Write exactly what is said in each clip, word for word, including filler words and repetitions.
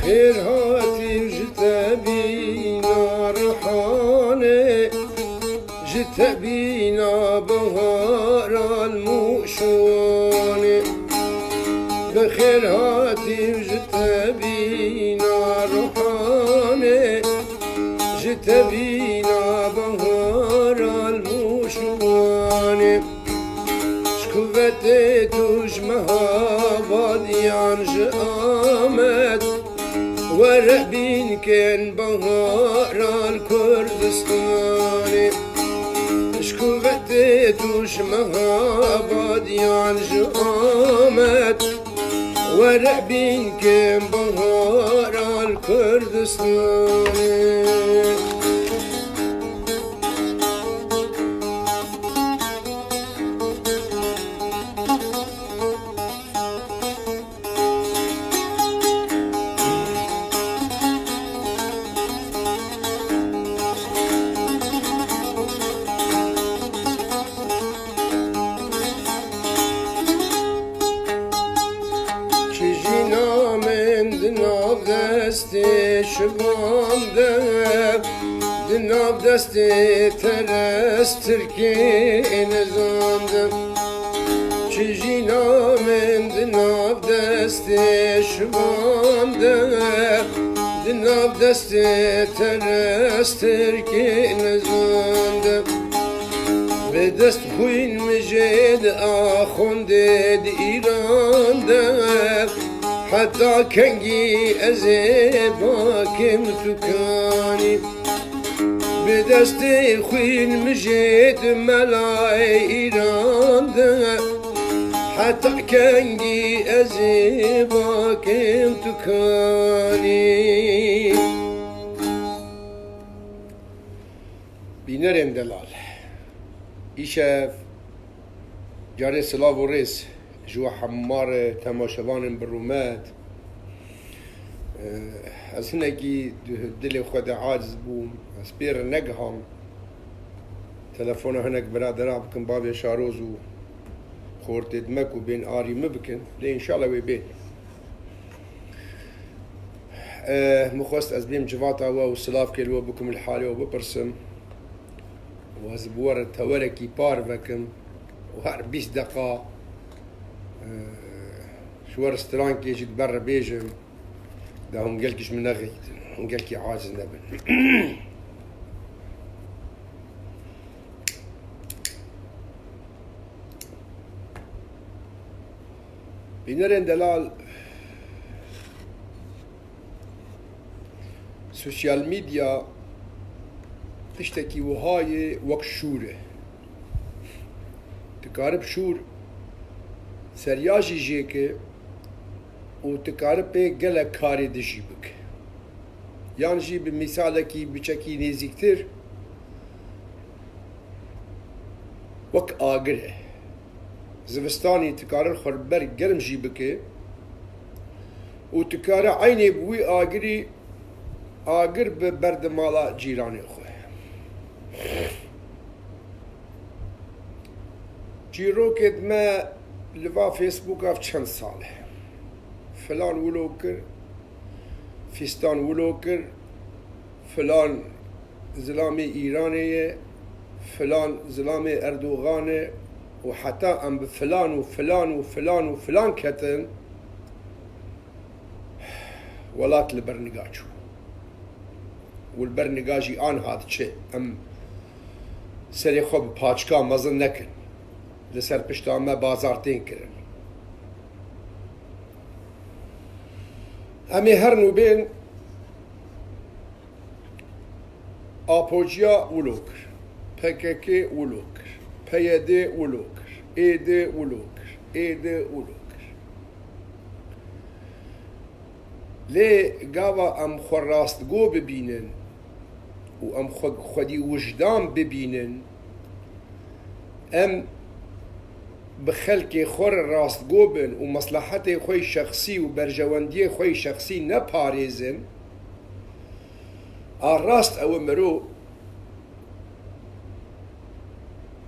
Xêr hatî ji te bîna Rihanê, ji te bîna Beharan Mûşwanê. Bi xêr hatî ji te bîna Rihanê, ji te bîna Beharan Mûşwanê. Ji kuvetê tu ji Mehabadiyan ji Amed, were bîn kên Beharan Kurdistanê. Ji kuvetê tu ji Mehabadiyan ji Amed, were bîn kên Beharan Kurdistanê. Çi jî namên di nav destê şivan de, di nav destê teres tirkê nizam de. Çi jî namên di nav destê şivan de, di nav destê teres tirkê nizam de. Bi dest xwîn mijê di axundê di Îran de, heta kengî ez ê bakêm tu kanî. Bi destê xwîn mijê di melayê Îran de, heta kengî ez ê bakêm tu kanî. Bînerên delal, îşev carê silav û rêz ji we hemû mar e, temaşevanên bi rûmet. Ez hinekî di dilê xwe de aciz bûm, ez pê re negiham. Telefona hinek biradera bikim, bavê Şaroz û xortê me ku bên arî min bikin, lê înşallah wê bên. Eh, min xwest ez bêm civata we û silavkê li we bikim, li halê we bipirsim. Û ez bi we re tewerekî par vekim û her bîst deqa, eh, ji we re strankê jî di ber re bêjim. Da hûn gelkî ji min nexeyîtin, hûn gelkî aciz nebin. Bînerên delal, sosyal medya tiştekî wiha ye wek şûr e. Dikarib şûr seriya jî jêke û dikarib pê gelek karê dijî bike. Yan jî bi mîsalekî biçekî nêzîktir, wek agir e. Zivistanî dikare xwe li ber germ jî bike û dikare eynê bi wî agirî agir bi ber di mala cîranê xwe. Çîrokê me li va Facebooka çend sal e. Filan wilo kir, fîstan wilo kir, filan zilamê Îranê ye, filan zilamê Erdogan e û heta em bi filan û filan û filan û filan ketin, welat li ber niga çû. Û li ber niga jî anha diçe. Em serê xwe bi paçka mezin nekin. Li ser pişta me bazar tên kirin. Em ê herin û bên. Apociya wilo kir. P K K wilo kir. P Y D wilo kir. Ê D wilo kir. Ê D wilo kir. Lê gava em xwe rastgo bibînin û em xwe, xwedî wijdan bibînin, em bi xelkê xwe re rastgo bin û meslehetê xwe yê şexsî û berjewendiyê xwe yê şexsî neparêzin, a rast ew e mero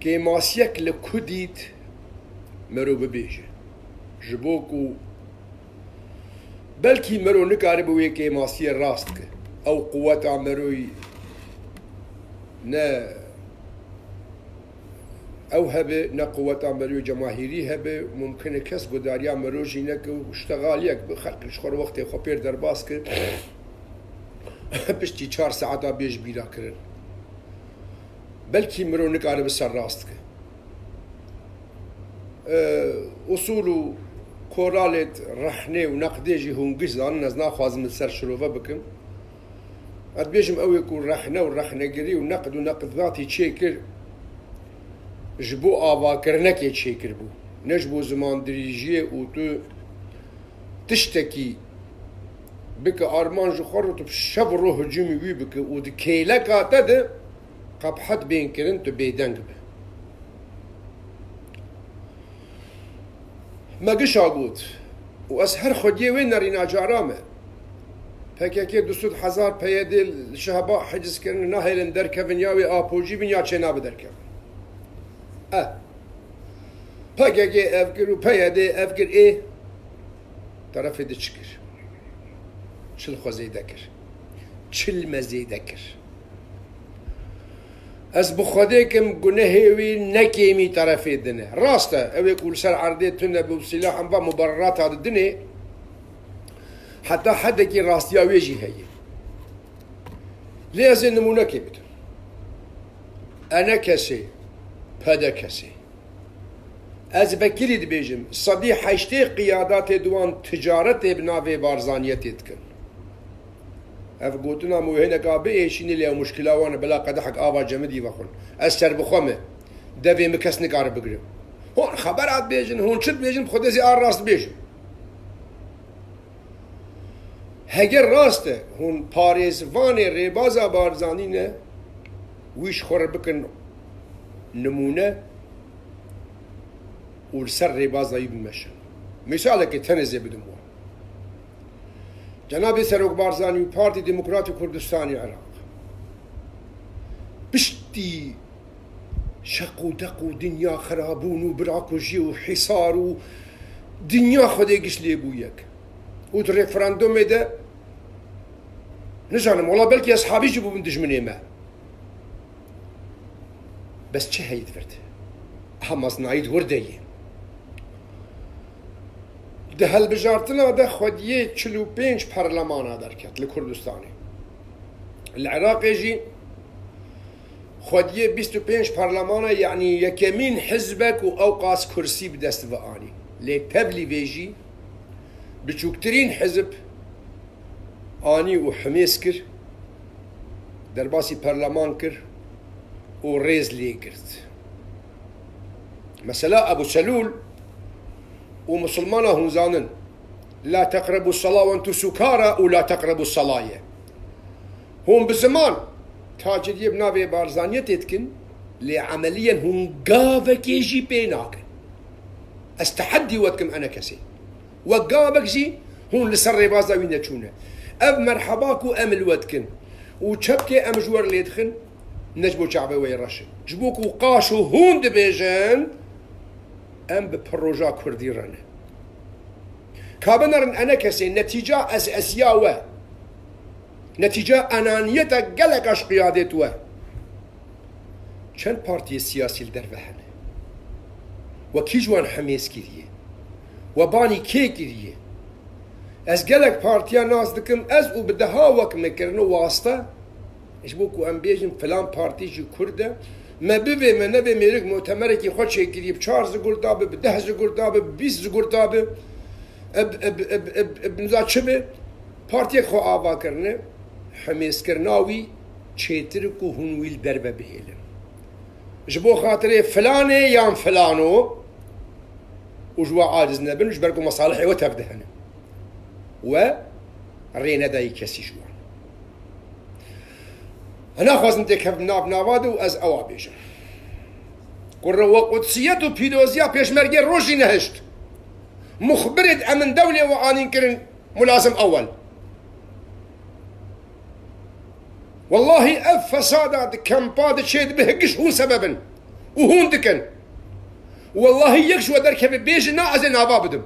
kêmasiyek li ku dît mero bibêje. Ji bo ku Belkî mero nikaribe wê kêmasiyê rast bike. Ew quweta meroyî ne ew hebe, ne quweta meroyê cemahîrî hebe. Mumkin e kes gudariya mero jî neke û ştegaliyek bi xelk ji xwe re wextê xwe pêr derbas ke. Piştî çar saeta bê ji bîra kirin. Belkî mero nikaribe ser rast bike. E, usûl û koralêt rehnê û neqdê jî hûn giş zanin, ez naxwazim li ser şirove bikim. Ez dibêjim, ew ê ku rexne û rexnegirî û neqd û neqdvatî çêkir, ji bo avakirinekê çêkiribû. Ne ji bo zimandirîjiyê û tu tiştekî bike armanc ji xwe re, tu bi şev û roj hicûmî wî bike û di kêleka te de qebhet bên kirin, tu bêdeng be. Me gişa got û ez her xwediyê wê nerîna cara me. P K K du sed hezar P Y D li Şehba hiciz kirin, nahêlin derkevin, ya wê apojî bin ya çênabe derkevin. E, P K K ev kir û P Y D ev kir, ê terefê di çi kir? Çi li xwe zêde kir? Çi li me zêde kir? Ez bi Xwedê kim, gunehê wî ne kêmî terefê din e. Rast e, ew ê ku li ser erdê tune bi û sîlah em va mubererata di dinê, heta hedekî rastiya wê jî heye. Lê ez ê nimûnekê bidim. ENKSê, PDKSê. Ez vekilî dibêjim, sedî heştê qiyadatê di wan ticaretê bi navê Barzaniyetê dikin. Ev gotina mûhêneka biêşînî, lê ew muşkila wan e, bila qedehek ava cemidî vexwin. Ez serbixwe me. Devê min kes nikare bigire. Hûn xebera dibêjin, hûn çi dibêjin, bi Xwedê zî a rast dibêjin. Heger rast e, hûn parêzvanê rêbaza Barzanî ne, wî ji xwe re bikin nimûne û li ser rêbaza wî bimeşin. Misalekê tenê zê bidim we. Cenabê Serok Barzanî û Partî Demokratî Kurdistanî Iraq piştî şeq û deq û dinya xirabûn û birakujî û hîsar û dinya Xwedê giş lê bû yek. Û di referandumê de, nizanim, wela belkî eshabî jî bûbin dijminê me. Bes çi heyî di vir de? Aha mezinayî di wir de ye. Di hilbijartina de xwediyê çil û pênc perlemana derket li Kurdistanê. Li Iraqê jî xwediyê bîst û pênc perlemana, yanî yekemîn hizbek û ewqas kursî bi dest ve anî. Lê tevlî vê jî biçûktirîn hizb anî û himêz kir, derbasî perleman kir û rêz lê girt. Mesela Ebu Selûl û misilmana hûn zanin, "La teqrebu sala wentu sukara" û "La teqrebu salaye". Hûn bi ziman taciriyê bi navê Barzaniyetê dikin, lê emeliyen hûn gavekê jî pê nakin. Ez teheddî we dikim, ENKSê. Wek gavek jî hûn li ser rêbaza wî neçûne. Ev merheba ku em li we dikin û çepkê em ji we re lê dixin, ne ji bo çavê we yê reş e. Ji bo ku qaşo hûn dibêjin, em bi proja Kurdî re ne. Ka binerin ENKSê, netîca ez, eziya we, netîca enaniyeta geleka ji qiyadê we. Çend partiyê siyasî li derve hene? We kî ji wan hemêz kiriye? We banî kê kiriye? Ez gelek partiya nas dikim, ez û bi deha wek min kirine wasta, ji bo ku em bêjin filan partî jî Kurd e, me bivê me nevê mêrik mutemerekî xwe çêkiriye, bi çar zigurta bi, bi deh zigurta bi, bi bîst zigurta bi, eb, eb, eb, eb, eb, niza çi bi, partiyek xwe ava kirine, hemêzkirina wî çêtir ku hûn wî li derve bihêlin. Ji bo xatirê filanê yan filano û ji we aciz nebin, ji ber ku mesalihê we tev de hene. We rê nedayî kesî ji wan. Ez naxwazim têkevim nav nava de û ez ewa bêjim. Kurre we qudsiyet û pîroziya pêşmergê rojî nehişt. Muxbirê di emin dewlê we anîn kirin. Mulazim Ewel. Wellahî ev fesada di kempa de çê dibe, giş hûn sebeb in. Û hûn dikin. Wellahî yek ji we derkeve bêje na, ez ê nava bidim.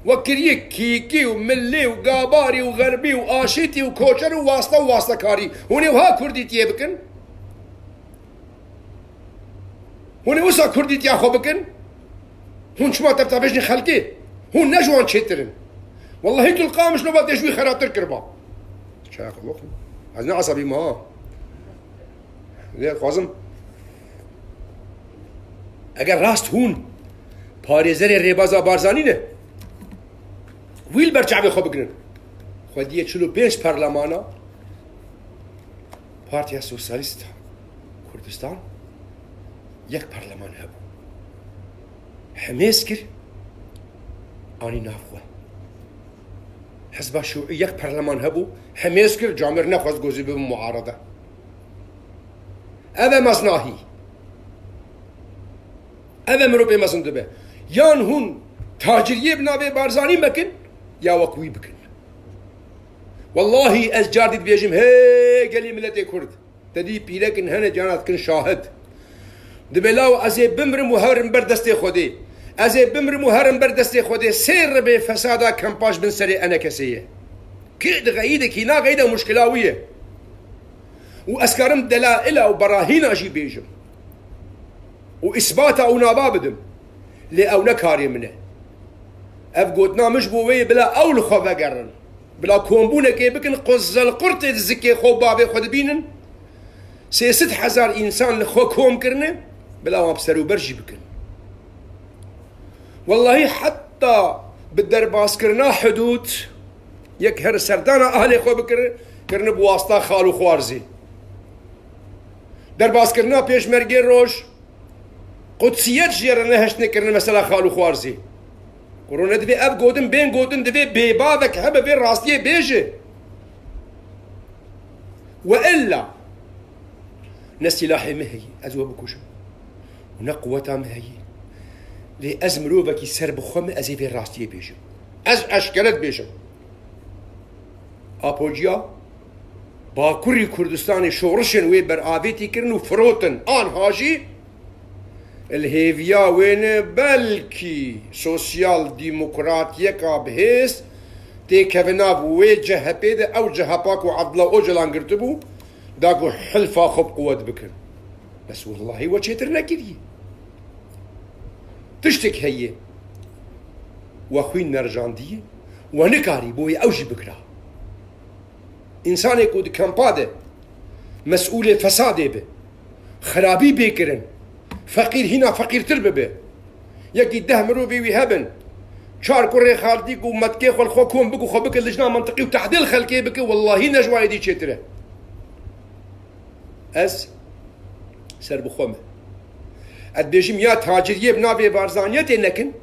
We kiriye kîkî û milî û gabarî û xerbî û aşîtî û koçer û wasta û wastekarî. Hûn ê wiha kurdîtiyê bikin? Hûn ê wisa kurdîtiya xwe bikin? Hûn çima tevtabêjin xelkê? Hûn ne ji wan çêtir in. Wellahî tu li Qamişlo ba tê ji wî xeratir kiriba. Çayak oxum. Ez ne esabî me ha. Lê dixwazim, eger rast hûn parêzerê rêbaza Barzanî ne, wî li ber çavê xwe bigirin. Xwediyê çil û pênc perlemana Partiya Sosyalîst Kurdistan yek perleman hebû. Hemêz kir, anî nav xwe. Hizba Şûî yek perleman hebû, hemêz kir, camêr nexwest ku ez ê bibim muarede. Ev e meznahî. Ev e mirovê mezin dibe. Yan hûn taciriyê bi navê Barzanî mekin, ya wek wî bikin. Wellahî ez car dî dibêjim, hê gelî miletê Kurd. Te dî pîrek in hene cana dikin şahid. Dibê law ez ê bimrim û herim ber destê Xwedê. Ez ê bimrim û herim ber destê Xwedê. Sê ribê fesada kempa ji bin serê enekesê ye. Kê dixeyî de kî naxeyî de muşkila wî ye. Û ez karim delaila û berahîna jî bêjim. Û îsbata û nava bidim. Lê ew ne karê min e. Ev gotina min ji bo wê ye bila ew li xwe vegerin. Bila kombûnekê bikin, quzelqurtê di zikê xwe û bavê xwe dibînin. Sê sed hezar însan li xwe kom kirine, bila wan bi serûber jî bikin. Wellahî heta bi derbaskirina hidûd, yek her serdana ahlê xwe bikir, kirine bi wasta xal û xwarzî. Derbaskirina pêşmergê roj, qudsiyet jê re nehiştine kirine mesela xal û xwarzî. Kurone divê ev gotin bên gotin, divê bêbavek hebe vê rastiyê bêje. We illa ne silahê min heye, ez we bikujim. Û ne quweta min heye. Lê ez mirovekî serbixwe me, ez ê vê rastiyê bêjim. Ez eşkere dibêjim. Apociya Bakurî Kurdistanê şorişên wê beravêtî kirin û firotin. Anha jî li hêviya wê ne belkî sosyal demokrat yeka bihêz têkeve nav wê C H P de, ew C H P ku Abdullah Ocalan girtibû, da ku hilfa xwe bi quwet bikin. Bes wellahî we çêtir nekiriye. Tiştek heye we xwîn nerjandiye, we nikarî bo wê ew jî bikira. Însanê ku di kampa de mesûlê fesadê be, xirabî bê kirin, feqîr hîna feqîrtir bibe. Yekî deh mirovê wî hebin, çar kurê xaltî ku metkê xwe li xwe kom bik û xwe bike lijna mentiqî û tehdê li xelkê bike, wellahî ne ji wayê dî çêtir e. Ez serbixwe me. Ez dibêjim ya taciriyê bi navê Barzaniyetê nekin,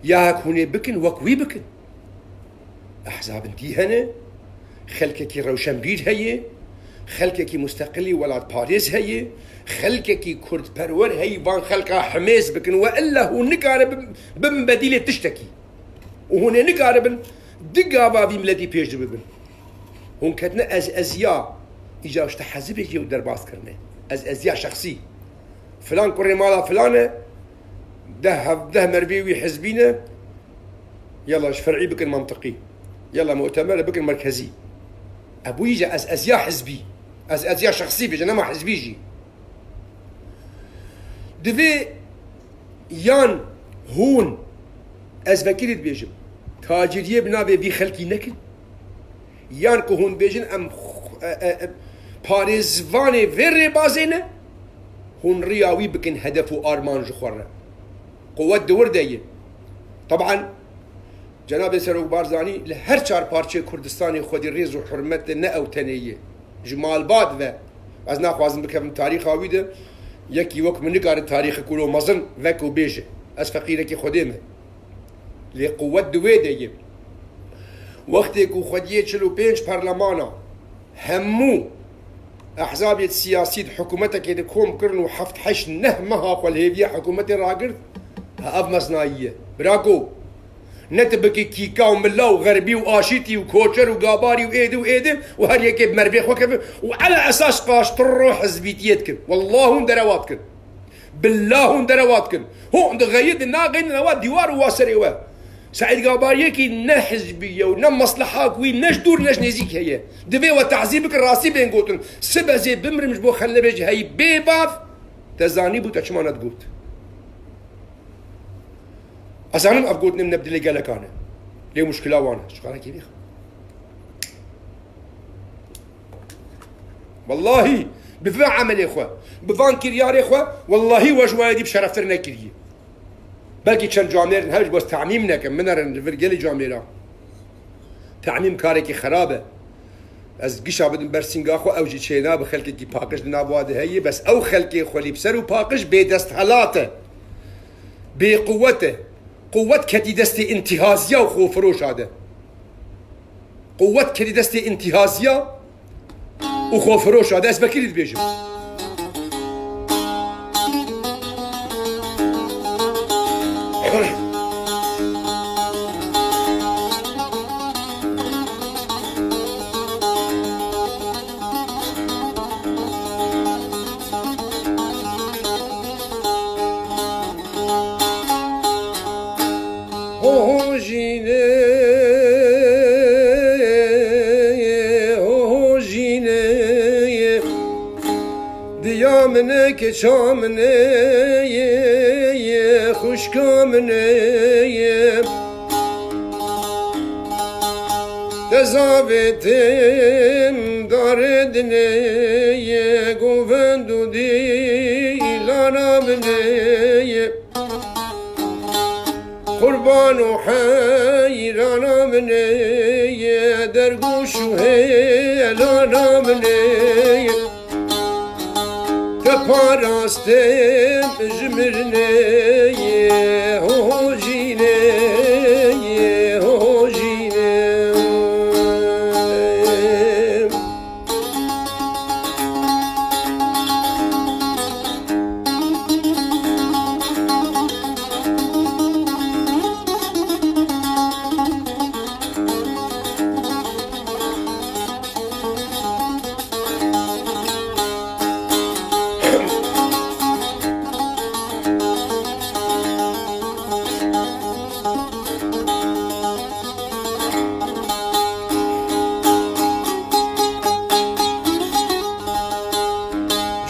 ya hek hûn ê bikin, wek wî bikin. Ehzabin dî hene, xelkekî rewşenbîr heye, xelkekî musteqilî welatparêz heye, xelkekî kurdperwer heye, van xelka himêz bikin we illa hûn nikare bin, bin bedîlê tiştekî. Û hûn ê nikaribin di gava vî miletî pêş de bibin. Hûn ketine ez eziya, îca ji te hezibê jî ew derbas kirine. Ez eziya şexsî. Filan kurê mala filan e, deh hevdeh mervê wî hizbî ne, yala ji fer'î bikin mentiqî. Yala mu'temer bikin merkezî. Ebûyî jî ez eziya hizbî. Ez eziya şexsî bêje, nema hizbî jî. Divê yan hûn, ez vekirî dibêjim, taciriyê bi navê vî xelkî nekin, yan ku hûn bêjin em x-, e, e, e, parêzvanê vê rêbazê ne, hûn riya wî bikin hedef û arman ji xwe re. Quwet di wir de ye. Teban, Cenabê Serok Barzanî li her çar parçeyê Kurdistanê xwedî rêz û hurmet de ne ew tenê ye. Ji malbat ve, ez naxwazim bikevim tarîxa wî de, yekî wek min nikare tarîxek wilo mezin veke û bêje. Ez feqîrekî Xwedê me. Lê quwet di wê de ye. Wextê ku xwediyê çil û pênc perlemana hemû ehzabê siyasî di hikûmetekê de kom kirin û heft heşt neh meha xwe li hêviya hikûmetê ragirt, ha ev meznayî ye. Birako, ne tu bikî kîka û mila û xerbî û aşîtî û koçer û gabarî û êdî û êdî û her yekê bi mervê xwe keve û ele esas qaştirro hizbîtiyê dikin. Wallah hûn derewa dikin. Billah hûn derewa dikin. Hûn dixeyidin, naxeyidin, ewa dîwar û wa serê we. Seîd Gabariyekî ne hizbî ye û ne mesleha ku wî ne ji dûr ne ji nêzîk heye. Divê we tazî bikin, rastî bên gotin. Sibe zê bimrim ji bo xelnebê jî heyî bê bav, te zanîbû te çima nedigot. Ez zanim ev gotinên min ne bi dilê gelekan e. Lê muşkila wan e. Ji xarekî vî xwe. Wellahî, bi vê emelê xwe, bi van kiryarê xwe, wellahî we ji wayê dî bi şereftir nekiriye. Belkî çend camêr in, hev ji bo ez temîm nekim, min nerin li vir gelê camêra. Temîm karekî xerab e. Ez gişa bidim ber sînga xwe, ew jî çênabe, xelkekî paqij di nav wa de heye, bes ew xelkê xwelî bi ser û paqij bê desthilat e. Bê quwet e. Quwet ketî destê întihaziya û xwefiroşa de. Quwet ketî destê întihaziya û xwefiroşa de. Ez vekirî dibêjim. Ho ho jînê, ho ho jînê, diya min e, keça min e, xwişka min e. Te zavêtim darê dinê, govend û dîlana min e. Qurban û heyrana min ê, dergûş û hêlana min ê. Te parastim ji mirinê, ho ho jînê, ho ho jînê.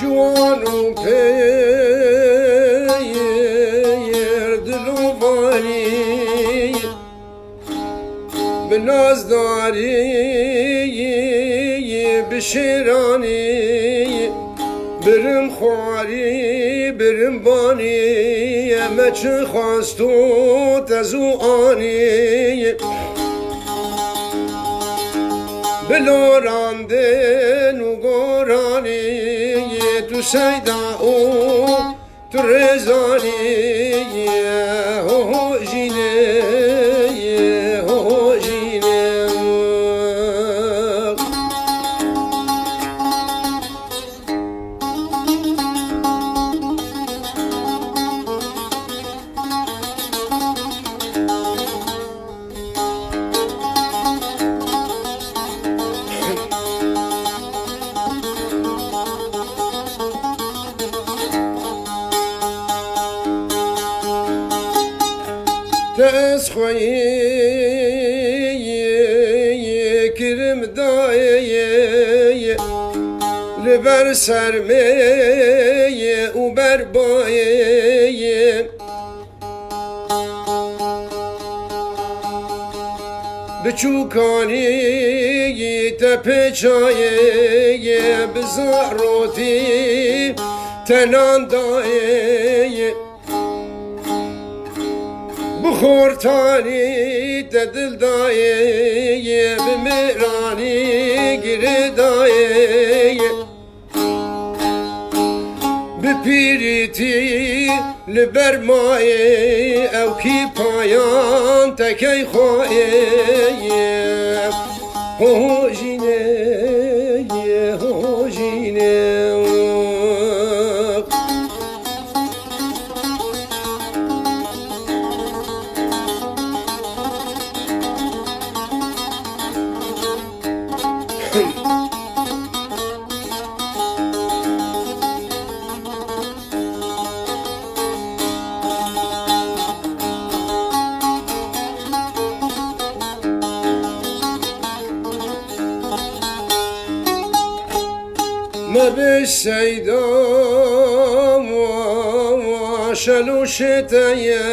Ciwan û pêr dilovanî, bi nazdarî, bi şêranî, birim xwarî, birim banî, me çi xwest û te zû anî. Bi lorandin û goranî, tu seyda û tu rêzanî, ho ho jînê, ho ho jînê. Te ez xweyî kirim dayê, li ber sermê û ber bayê. Bi çûkanî te pêçayê, bi zarotî te nan dayê. Bi xortanî te dil dayê, bi mêranî girê dayê. Bi pîrîtî li ber mayê, ew kî payan te key xwayê. Ho ho jînê, ho ho jînê. Bi seyda şel û şiteye,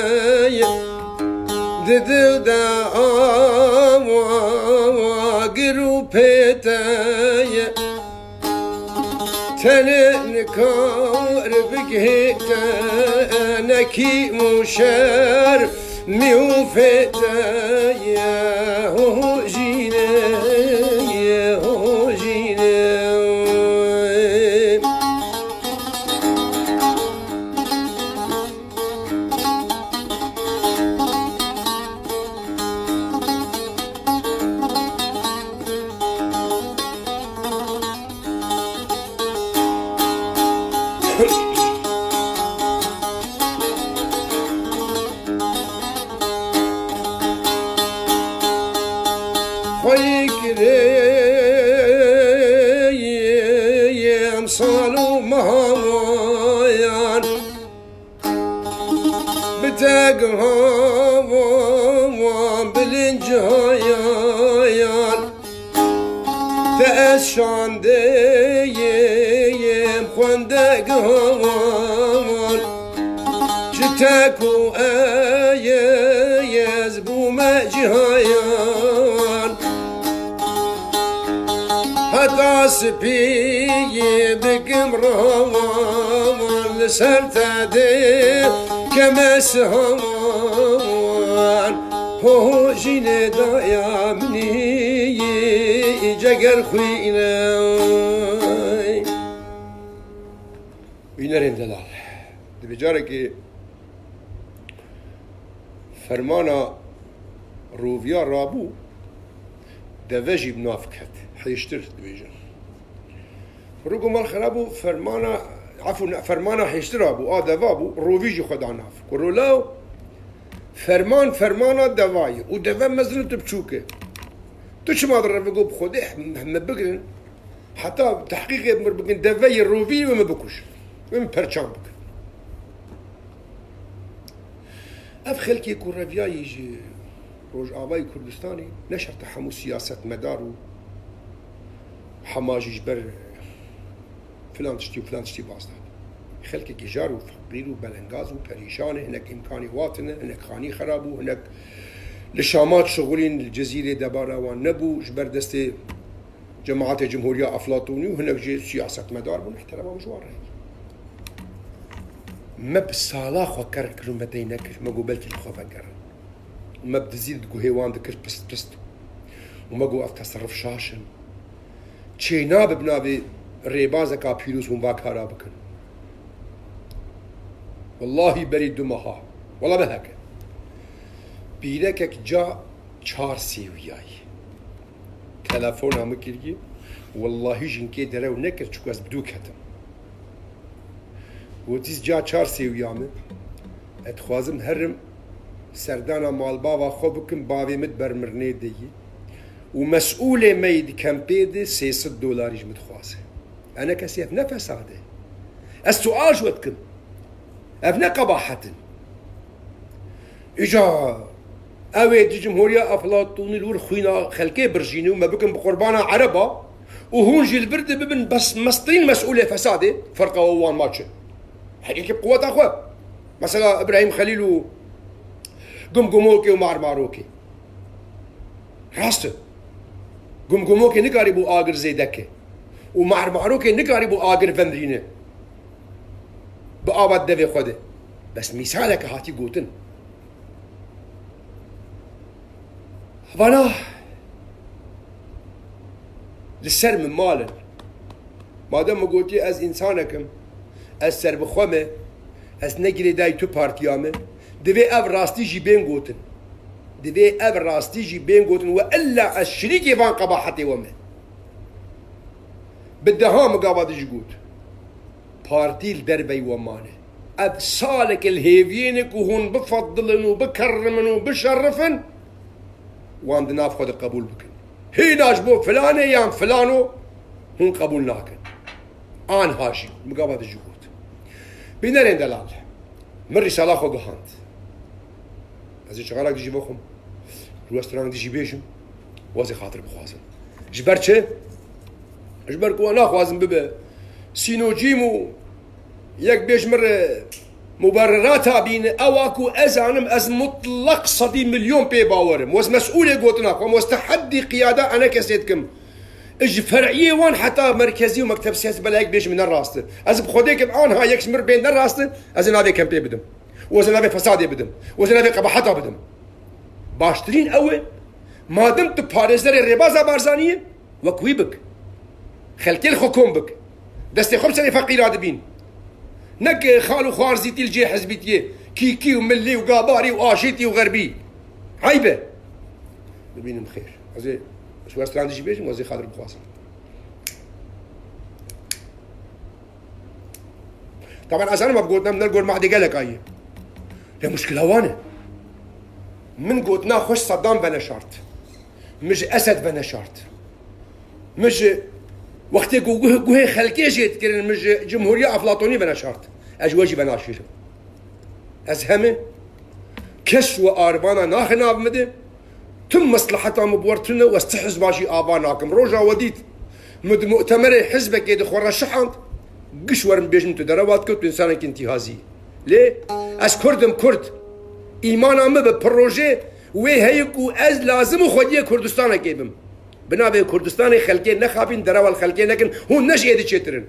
di dil de awa gir û pêteye. Tenê nikar bigihê te nekî mûşer. Miyo fete ye ho jîne, ye ho jîne. Xweyî kirê yê emsal û mehayan. Bi teg havan, bi linc hayan. Te ez şandeyê yêm xwendeg havan. Ji tek û eyê ez bûme cihayan. Heta spiyê bikim rawan, li ser te dê keme sihawan. Ho ho jînê daya minî, ceger xwîne. Bînerên delal. Divê carekê fermana roviya rabû, deve jî bi nav ket. Hêştir dibêjin. Rûgo mal xera bû, fermana, efû ne, fermana hêştir rabû, a deva bû, rovî jî xwe da nav. Ku rolaw, ferman, fermana deva ye. Û deve mezin û tu biçûk e. Tu çima direve got bi Xwedê, me bigirin. Heta tehqîqê mir bikin, deveyê rovî wê min bikujin. Wê min perçan bikin. Ev xelkê ku reviyayî ji Rojavayê Kurdistanê ne şert e hemû siyasetmedar û hema jî ji ber filan tiştî û filan tiştî baz da. Xelkekî jar û feqîr û belengaz û perîşan e, hinek îmkanê wa tune, hinek xanî xerab bû, hinek li Şama dişixulîn, li Cizîrê debara wan nebû, ji ber destê Cemaetê Cumhuriya Eflatûnî û hinek jî siyasetmedar bûn, îhtiramam ji wan re heye. Me bi sala xwe ker kir û me dey nekir, me got belkî li xwe vegerin. Û me bi dizî li guhê wan dikir pist pist. Û me got ev teserruf şaş in. Çênabe bi navê rêbazeka pîroz hûn va kara bikin. Wellahî berî du meha. Wela biheke. Pîrekek ca çar sêwiyayî. Telefona min kiriye. Wellahî jinkê derew nekir, çiku ez bi dû ketim. Gotî, ca çar sêwiya min. Ez dixwazim herim serdana malbava xwe bikim, bavê min di ber mirinê de yî. Û mesûlê me yî di kempê de sê sed dolarî ji min dixwaze. Ene kesî ev ne fesad e. Ez sual ji we dikim. Ev ne qebahet in. Îca ew ê di Cumhuriya Eflatûnî li wir xwîna xelkê birjîne û me bikin bi qurbana ereba û hûn jî li vir de bibin bes mestirîn mesûlê fesadê, ferqa we wan ma çi? Herkekî bi quweta xwe. Mesela Îbrahîm Xelîl û Gumgumokê û Marmarokê. Rast e. Gumgumokê nikarîbû agir zêde ke. Û Marmarokê nikarîbû agir vendirîne. Bi ava devê xwe de. Bes mîsaleke hatî gotin. Vana li ser min mal in. Madem min gotiye ez însanek im, ez serbixwe me, ez ne girêdayî tu partiya me, divê ev rastî jî bên gotin. Divê ev rastî jî bên gotin we illa ez şirîkê van qebahetê we me. Bi deha min gava dijî got. Partî li derveyî we mane. Ev saleke li hêviyê ne ku hûn bifedilin û bikerimin û bişerifin, wan di nav xwe de qebûl bikin. Hîna ji bo filanê yan filano hûn qebûl nakin. Anha jî, min gava dijî got. Bînerên delal, min rîsala xwe gihand. Ez ê çaxalek dijî vexwim. Ji we stranek dijî bêjim. Wazê xatir bixwazim. Ji ber çi? Ji ber ku we naxwazim bibe Sînocîm û yek bêj min re mubererata bîne, ewa ku ez zanim, ez mutlaq sedî milyon pê bawer im. Wez mesûlê gotina xwe, wez teheddî qiyada enekesê dikim. Ji fer'iyê wan heta merkezî û mekteb siyasî bela yek bêj min ne rast e. Ez bi Xwedê kim anha yek ji mir bên ne rast e, ez ê navê kempê bidim. Û ez ê navê fesadê bidim. Û ez ê navê qebaheta bidim. Baştirîn ew e, madem tu parêzerê rêbaza Barzanî yî, wek wî bik. Xelkê li xwe kom bik. Destê xwe bi serê feqîra dibîn. Ne ki xal û xwarzîtî li cihê hizbîtiyê, kîkî û milî û gabarî û aşîtî û xerbî. Eyb e. Bibînim xêr. Ez ê ji we strandî jî bêjim, ez ê xatir bixwazim. Taban ez zanim, ev gotina min li gor madê gelek aye. Lê muşkila wan e. Min gotina xwe ji Saddam veneşart. Min ji Esed veneşart. Min ji wextê ku guh-, guhê xelkê jê dikirin, min ji Cumhuriya Aflatonî veneşart. Ez ji we jî venaşîrim. Ez heme kes ji we arvana naxe nav min de. Tim mesleheta min bi we tune û ez ti hizba jî ava nakim. Roja we dît, min di mu'temerê hizbekê de xwe re şihand, giş werin bêjin tu derewa dikewt, tu însanekî întîhazî. Lê ez Kurd im, Kurd. Îmana min bi projê wê heye ku ez lazim û xwediyê Kurdistanekê bim. Bi navê Kurdistanê xelkê nexapîn, derewa li xelkê nekin, hûn ne ji êdî çêtir in.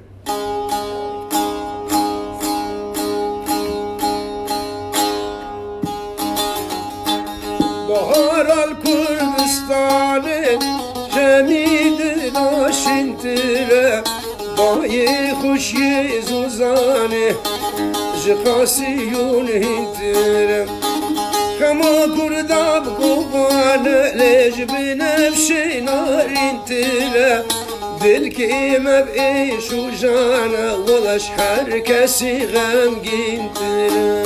Bahara li Kurdistanê, hemî dila şîntir e, bayê xweşiyê zozanê, ji qasî yûn hîntir e. Xema Kurda bi kovan e, lê ji binevşê narîntir e. Dilkê me bi êş û jana, wela ji her kesî xemgîntir e.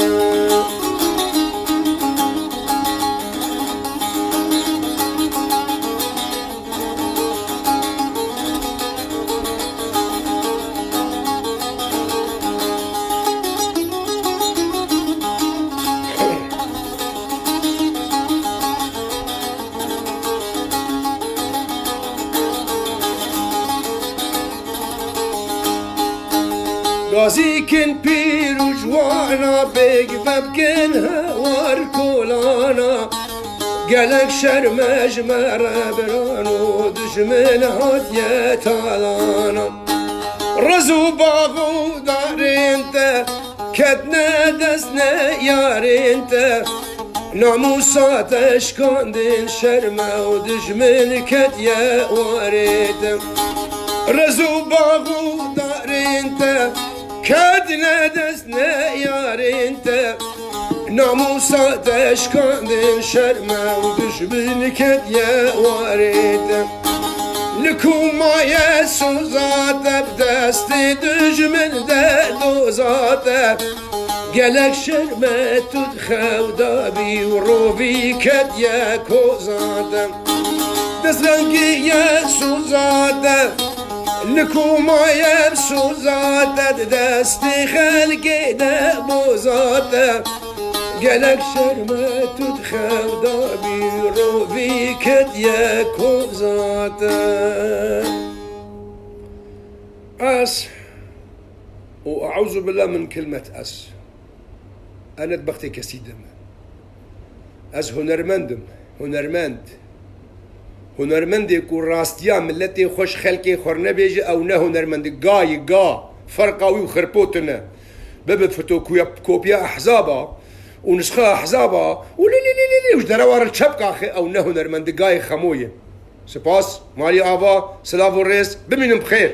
Gazîkin pîr û ciwana, bêg vebikin hewar kolana. Gelek şerm e ji me re birano, dijmin hatiye talana. Riz û bax û darên te ketine dest neyarên te. Namûsa te şikandin, şerm e û dijmin ketiye warê te. Riz û bax û darên te ketine dest neyarên te. Namûsa te şikandin, şerm e û dijmin ketiye warê te. Li ku maye soza te, bi destê dijmin de doza te. Gelek şerm e tu di xew de bî û rovî ketiye koza te. Destrengiye soza te, li ku maye soza te, di destê xelkê de boza te. Gelek şerm e tu di xew de bî, rovî ketiye koza te. Ez û eûzubilla min kilmet ez. Ene di bextê kesî de me. Ez hunermend im. Hunermend. Hunermendê ku rastiya miletê xwe ji xelkê xwe nebêje, ew ne hunermend e. Ga ye, ga. Ferqa wî û xirpo tune. Bibe fotokopiya ehzaba û nisxa ehzaba û lî lî lî lî lî û ji derewa re çepka xe, ew ne hunermend e, gayê xemo ye. Spas, malî ava, silav û rêz, bimînin bi xêr.